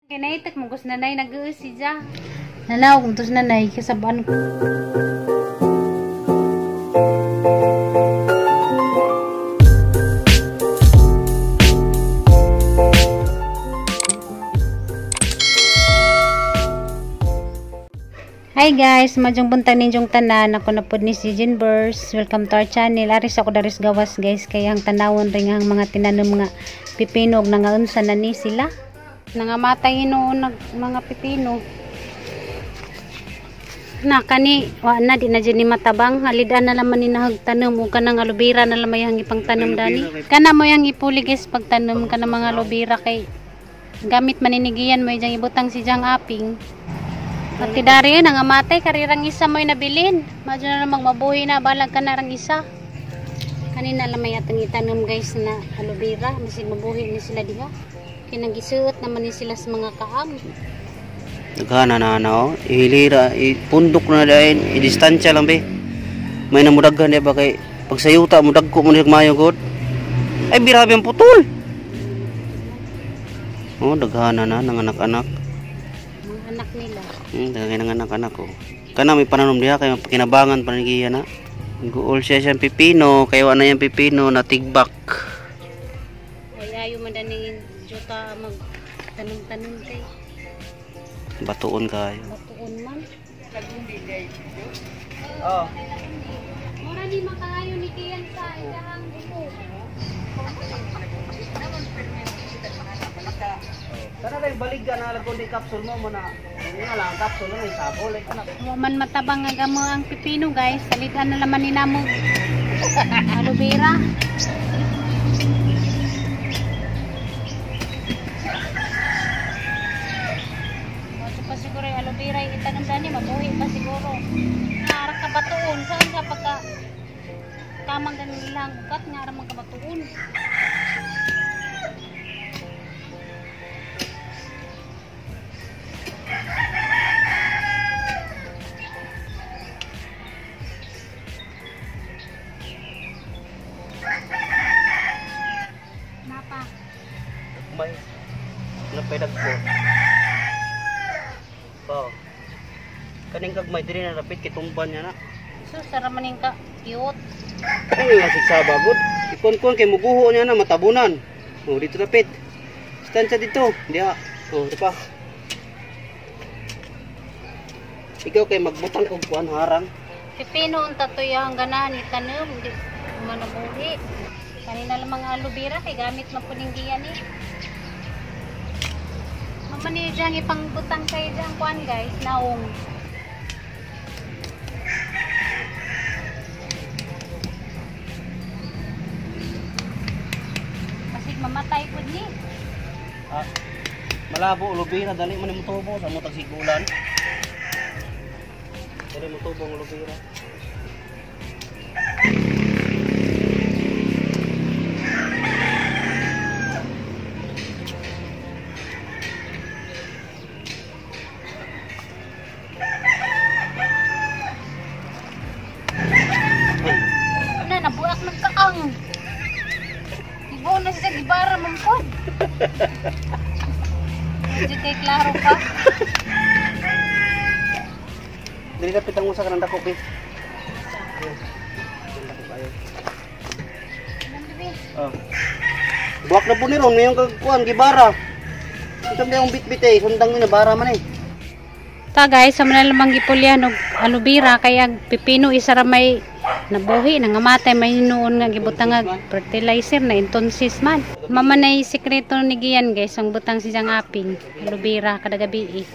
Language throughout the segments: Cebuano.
Kinaitak mo gus nanay nag-uus si ja. Nanaw kung tos nanay kasabaan ko. Hi guys, madyong buntag ninyong tanan. Ako na pod ni si Jinbers. Welcome to our channel. Aris ako daris gawas guys, kay ang tanawon ring ang mga tinanom nga pipino og nangaunsa na ni sila. Nangamatay hinuon nag mga pipino. Na kani wa na di na jud ni matabang, halidan na laman ni nahagtanom og kanang aloe vera na lamay ang ipangtanom dani. Kana mo yang ipuli guys pagtanom kana mga aloe vera kay gamit maninigian mo ijang ibutang si jang aping. At tidari nangamatay karirang isa mo'y nabilin. Madyo na namang mabuhi na balag ka na rang isa. Kanina lamay atong itanom guys na aloe vera, masig mabuhi ni sila diha. Kinagisuot naman ni sila sa mga kaam. Nagana na na oh, ihilira, ipundok na dayon, i-distansya lang be. May namudaghan di ba kay pag sayuta mudagko mo ni mayo god. Ay birabe ang putol. Oh, daghana na nang anak-anak. Mga anak nila. Daghan ng anak-anak ko. Kana may pananom diha kay mapakinabangan panigiya na. Guol siya siyang pipino, kay wa na yang pipino na tigbak. Ay ayo man daning juta mag tanom-tanom kay. Batuon kayo. Batuon man. Oh. Mura ni makaayo ni Kian sa ilahang buko. Sana kay baligya na lang kundi kapsul mo mo na. Nga lang kapsul na may sabol ay anak. Wa man matabang nga gamo ang pipino guys, salitan na laman ni namo. Aloe vera. Mocho pa siguro yung aloe vera yung itanom dani, mabuhi pa siguro. Nga ra ka batuon, saan ka pagka tamang ganin ilang ugat nga ra man kabatuon. Napa? May napay dagko. Ba. Kaning kagmay diri na rapit kitumban niya na. So sara maning ka cute. Ay nga sigsaba gud. Ikon-kon kay muguho niya na matabunan. Oh, dito rapit. Distansya dito. Diha. Oh, di pa. Ikaw kay magbutang og kuan harang. Pipino unta to yang ganahan itanom di manabuhi. Kanina lang mga aloe vera kay gamit man puning giyan eh. Mama ni diyang ipangbutang kay diyang kuan guys, naong. Pasig mamatay pud ni. Ah, malabo aloe vera dali man nimo tubo sa mo tagsigulan. Dali mo tubo ang aloe vera. Na nabuak ng kaang. Ibo na siya gibara man pod. Medyo kay klaro pa. Dili dapat ang usa ka ng dako be. Oh. Buak na po ni ron ngayong kagkuan gibara. Unsa man yung bitbit eh, sundang ni bara man eh. Ta guys, sa man lamang gipulyan og aloe vera kay ang pipino isa ra may nabuhi, nangamatay may hinuon nga gibutang nga fertilizer na intonsis man. Mama nay sikreto ni Gian guys, ang butang si jang aping aloe vera kada gabi eh.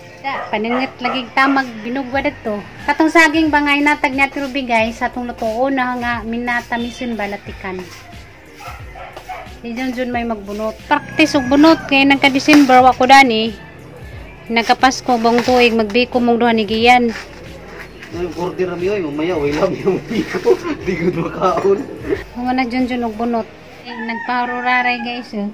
Paningit lagi tamag binugwa didto. Katong saging bangay natag ni Ate Ruby guys, atong lutoon na nga minatamisin balatikan. Di dyan dyan may magbunot. Practice og bunot kay nagka December wa ko dani. Nagkapasko bang tuig magbiko mong duha ni Gian. Ay, order rami oy, mamaya way lang yung biko. Di gud makaon. Mga na dyan dyan og bunot. Eh, nagparuraray guys oh.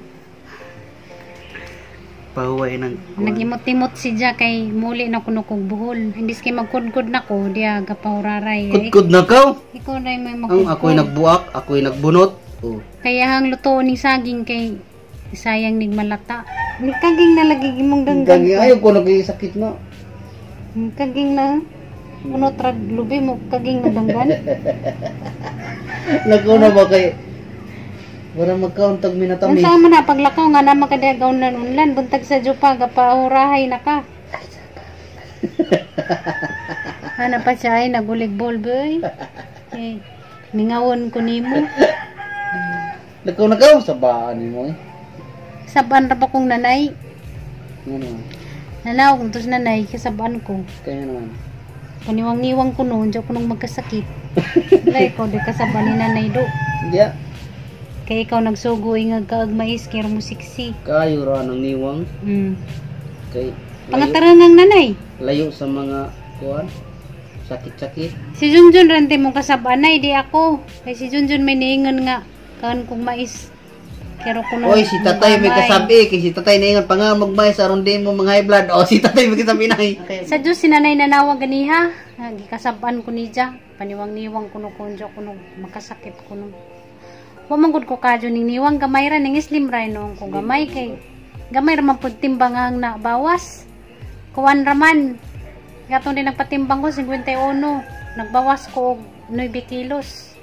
Pahuway nang Nagimot-imot si Ja kay muli na kuno kog buhol. Imbis kay magkudkod nako, diya gapahuraray. Kudkod na kaw. Ikaw na may Ang magkudkod. ako'y nagbuak, ako'y nagbunot. Oh. Kaya ang luto ni saging kay sayang nig malata. Ni kaging na lagi imong danggan. Kaging ayaw ko nagkasakit na. Ni kaging na uno trag lubi mo kaging na danggan. Lakaw na ba kay para magkauntag minatamis. Unsa man na paglakaw nga na makadagaw na unlan buntag sa jupa gapaurahay na ka. Ana pa siya ay naguligbol boy. Eh, mingawon ko nimo. Lakaw na ka sa baan nimo eh. Saban ra ba kong nanay? Ano? Nanaw kung tos nanay kasabaan ko. Kaya naman. Paniwang-niwang ko noon, diyan ko nung magkasakit. Wala ikaw, di kasabaan ni nanay do. Hindi ah. Kaya ikaw nagsugoy nga kaag mais, kaya mo siksi. Kayo ra ng niwang. Kay layo, Pangatarangang nanay. layo sa mga kuan. Sakit-sakit. Si Junjun rante mong kasabaan ay, di ako. Kay si Junjun may niingon nga, kaan kong mais. Pero kuno. Oy, si tatay may kasabi. Kay si tatay niingon pa nga magmais aron di mo mga high blood. O si tatay may kasabi na. Sa Diyos, si nanay nanawag ganiha. Gikasabaan ko niya. Paniwang-niwang kuno konjo kuno makasakit kuno. Wa man gud ko kadyo ning niwang gamay ra ning slim ra noong ko gamay kay gamay ra man pud timbang ang na bawas. Kuan ra man. Gatong din nagpatimbang ko 51. Nagbawas ko og 9 kilos.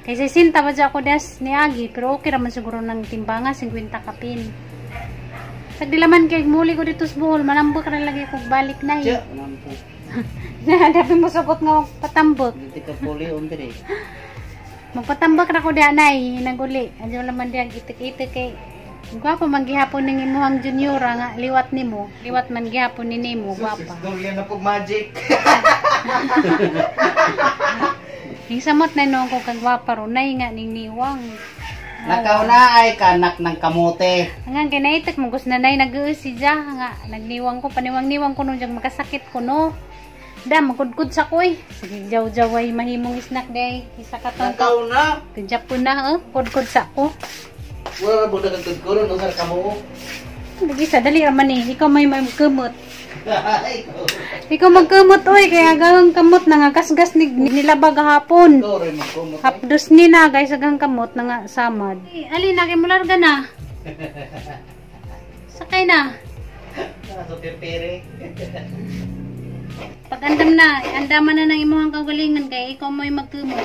Kay 60 ba dya ako des ni Agi, pero okay ra man siguro ng timbanga 50 kapin. Tagdilaman kay muli ko dito sa Bohol, manambok ra lagi kog balik na Siya, eh. nampo. Dapat mo sugot nga patambok. Dito ka puli on dire. Magpatambak ra ko di anay, naguli. Adyo laman diyan itik-itik kay gwapa man gihapon ning imuhang junior nga liwat nimo, liwat man gihapon ni nimo, gwapa. Durian na pog magic. Ning samot na noon ko kag gwapa ro nay nga ning niwang. Nakaw na ay kanak ng kamote. Hanggang kay naitik mo gus nanay nag-uus si ja nga nagniwang ko paniwang-niwang ko nung diyang makasakit ko no. Da magkudkud sa ko eh. Sige jaw-jaw ay mahimong snack day. Isa ka tong Nakaw na. Kajapon na oh, kudkud sa ko. Wala ra budak ang kudkuron usar kamo. Lagi sa dali ra man eh. Ikaw may magkamot. Ikaw. Ikaw magkamot oy kaya gang kamot na nga kasgas ni nilabag gahapon. Ikaw rin magkumot. Hapdos ni na guys agang kamot na nga samad. Eh, ali na kay mularga na. Sakay na. Sa pipiri. Pag andam na, andaman na ng imuhang kaugalingon kay ikaw mo'y magkumot.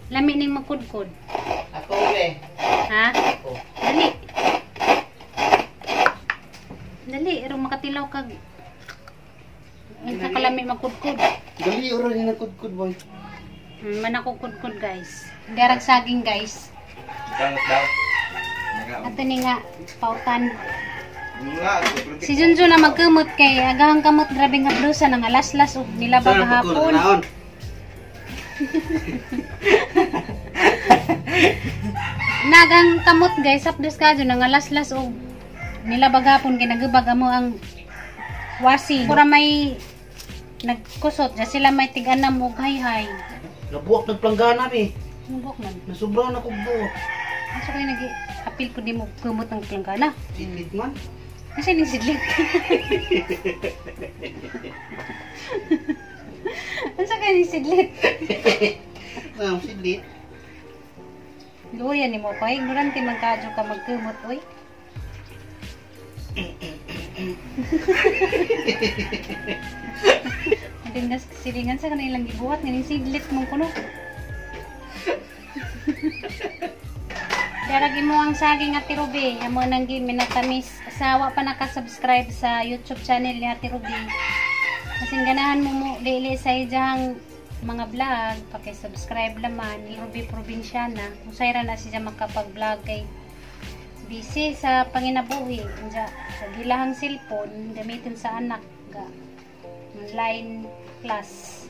Lami ning magkudkod. Ako be. Ha? Ako. Dali. Dali, ero makatilaw kag. Unsa kalami magkudkod. Dali ora ni nagkudkud boy. Manakukudkod guys. Garag saging guys. Bangot daw. Ato ni nga pautan. Nga, Si Junjun na magkumot kay agahang kamot grabe nga blusa nang alaslas ug nilaba gahapon. Nagang kamot guys, hapdos ka dyan, nangalaslas og nilaba gahapon kay nagubag amo ang wasi. Pura may nagkusot, dyan sila may tig-anam og hay-hay. Nabuak nagplanggana be. Nubok man. Nasubra na kog buok. Asa kayo nag-apil po di mo kumot ng planggana? Sidlit man. Kasi ning sidlit. Asa kayo ning sidlit? Ah, sidlit. Luya ni mo pa, ignorante man kadyo ka magkumot, oy. Dindas silingan sa kanilang gibuhat nga ning sidlit mong kuno. Darag imo ang saging Ate Ruby, amo nang gi minatamis. Asawa pa naka-subscribe sa YouTube channel ni Ate Ruby. Kasin ganahan mo mo dili sa ijang mga vlog, paki-subscribe laman ni Ruby Provinciana. Usay ra na siya makapag-vlog kay busy sa panginabuhi. Unja sa gilahang cellphone gamitin sa anak ga online class.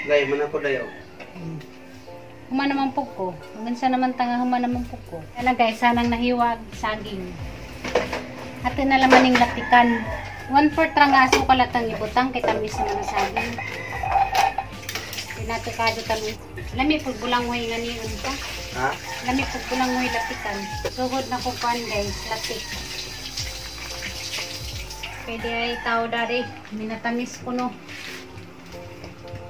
Gay man ako dayo. Human naman po ko. Hanggang sa naman tanga human naman po ko. Ano guys, sanang nahiwag saging. Ato na laman ning latikan. 1/4 ra nga aso kalatang ibutang kay tamis naman ang saging. Pinatikado tamis. Lami pud bulanghoy nga niyon pa. Ha? Lami pud bulanghoy latikan. Sugod na ko kuan guys, latik. Pwede ay tao dari, minatamis ko no.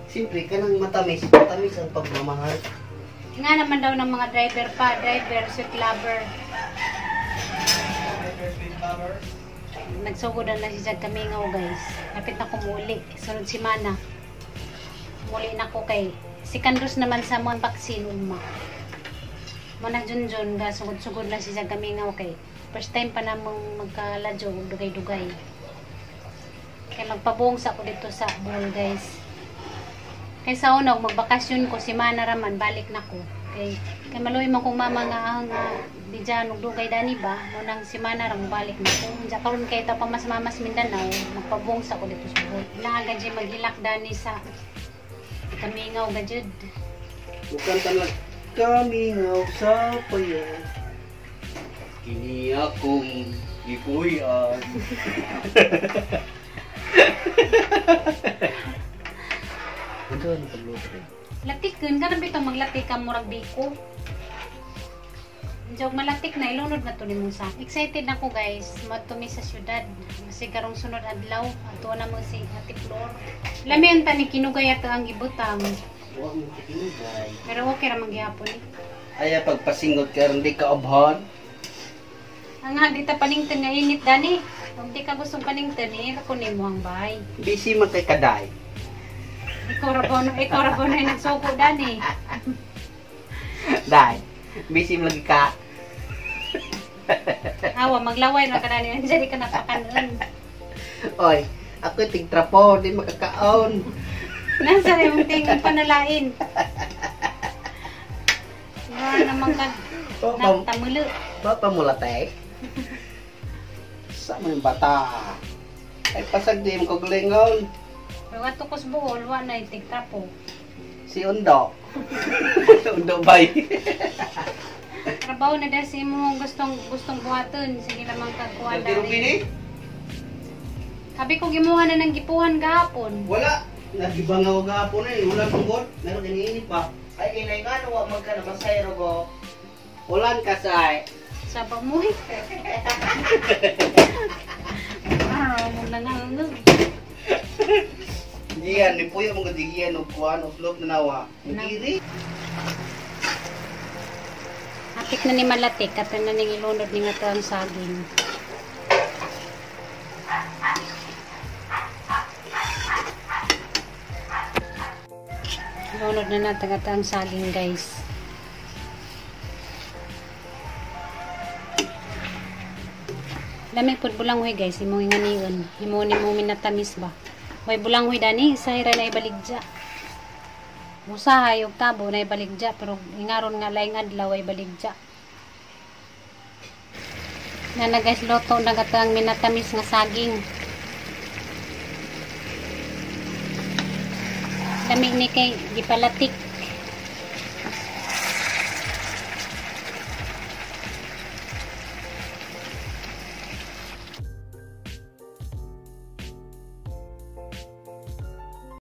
Siyempre, kanang matamis. Matamis ang pagmamahal. Nga naman daw ng mga driver pa, driver, sweet lover. Nagsugod na siya kamingaw guys. Kapit na kumuli. Sunod si Mana. Muli na ko kay si Kandros naman sa mga vaccine ugma. Muna Junjun ga sugod-sugod na siya kamingaw kay first time pa namang magkaladyo og dugay-dugay. Kay magpabuong sa ako dito sa Bohol guys. Kay sa una og magbakasyon ko si Mana raman balik na ko. Kay kay maluoy man kong mama nga ang di dyan og dugay dani ba munang si Mana ra balik na ko. Unsa karon kay ta pa mas mamas Mindanao magpabuong sa ko dito sa Bohol. Naa gad maghilak dani sa kamingaw gajud. Bukan tanlag kamingaw sa payo. Kini akong gipuy-an. Ito ang pagluto rin. Latikin ka na bitong maglatik ka murag biko. Jog malatik na ilunod na to ni Musa. Excited na ko guys, madto mi sa syudad. Kasi karong sunod adlaw, ato na mo si Ate Flor. Lami ang tani kinugay ato ang gibutang. Wa mo kinugay. Pero okay ra man gihapon eh. Ay pagpasingot ka ron di ka obhon. Ang nga di ta panington nga init dani. Kung di ka gustong panington eh, ako nimo ang bay. Busy man kay kaday. Ikaw ra ba na nagsuko dani. Day. Busy man lagi ka. Awa maglaway ra ka dani, andiyan di ka napakanon. Oy, ako tigtrapo, di makakaon. Nasa rin yung tingin panalain. Wala naman ka nagtamulo. Papa mula te. Sa mga bata. Ay pasag di mo kaglingon. Pero ato ko sa Bohol, wala na yung tigtrapo. Si Undo. Undo bay. Trabaho na dahil sa imong gustong buhaton. Sige lamang kagkuha dali. Sabi ko gimuha na ng gipuhan gahapon. Wala. Nagibangaw gahapon eh. Wala tungkol. Meron iniinit pa. Ay inay nga no wa man ka na masayro go. Ulan ka say. Saba mo eh. Ah, mo lang ang Diyan, ni puyo mong gadigian og kuan og slope na nawa. Nagiri. Apik na ni malatik kato na ning ilunod ni nga ang saging. Ilunod na natin ato ang saging guys. Dami pud bulanghoy guys, imong inganion. Imo ni mo minatamis ba. May bulanghoy dani, sahira na ibaligja. Usahay og tabo na ibaligja pero ingaron nga laing adlaw ay baligja. Nana guys, luto na gato ang minatamis nga saging. Lami ni kay gipalatik.